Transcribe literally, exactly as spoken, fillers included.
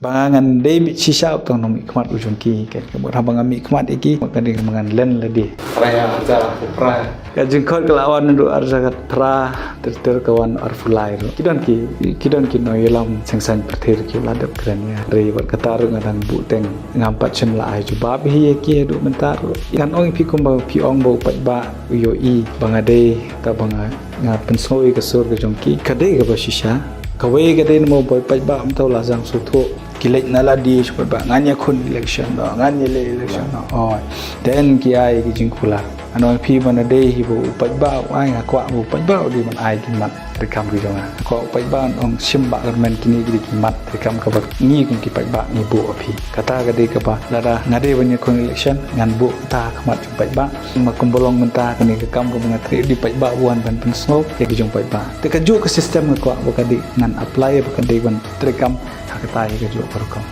Ba nga ngan dei mih shisha u tang nongmihkhmat u jong ki, ka mut haba nga mihkhmat ïa ki, ka dei ba ngan len lade. Phraya, arja, phra. Ka jingkhot ka la wan naduh arja kat phra, ter ter ka wan arphew lai ruh. Ki don ki, ki don ki nongïalam seng saiñ pyrthei ki la dep kren ïa. Hynrei wat kata ruh nga dang buh teng, ngam pat shym la ai jubab hi ïa ki haduh mynta ruh. Ngan ong ïa phi kumba phi ong ba u paidbah u ïohi ba nga dei, ta ba nga, nga pynsngew ïa ka sur ka jong ki. Ka dei kaba shisha. Kawei ka dei namar ba u paidbah mynta u la jang sngewthuh. Ki leit na lade sha paidbah, ngan ïakhun election noh, ngan ïaleh election noh. Oh. Then ki ai ki jingkular. Ngan ong ïa phi ba nga dei hi ba u paidbah u ai, nga kwah ba u paidbah u dei ban ai ki mat treikam ki jong nga. Nga kwah u paidbah un ong shim ba kyrmen kine ki dei ki mat treikam kaba ngi kum ki paidbah ngi buh ha phi. Kata ka dei kaba lada nga dei ban ïakhun election, ngan buh kata ha khmat jong paidbah. Ma kumba long mynta kane ka kam kaba nga trei, u dei paidbah u wan ban pynsngew ïa ki jong paidbah. Te kajuh ka system nga kwah ba ka dei ngan apply ba ka dei ban treikam ha kata ïa kajuh ka rukom.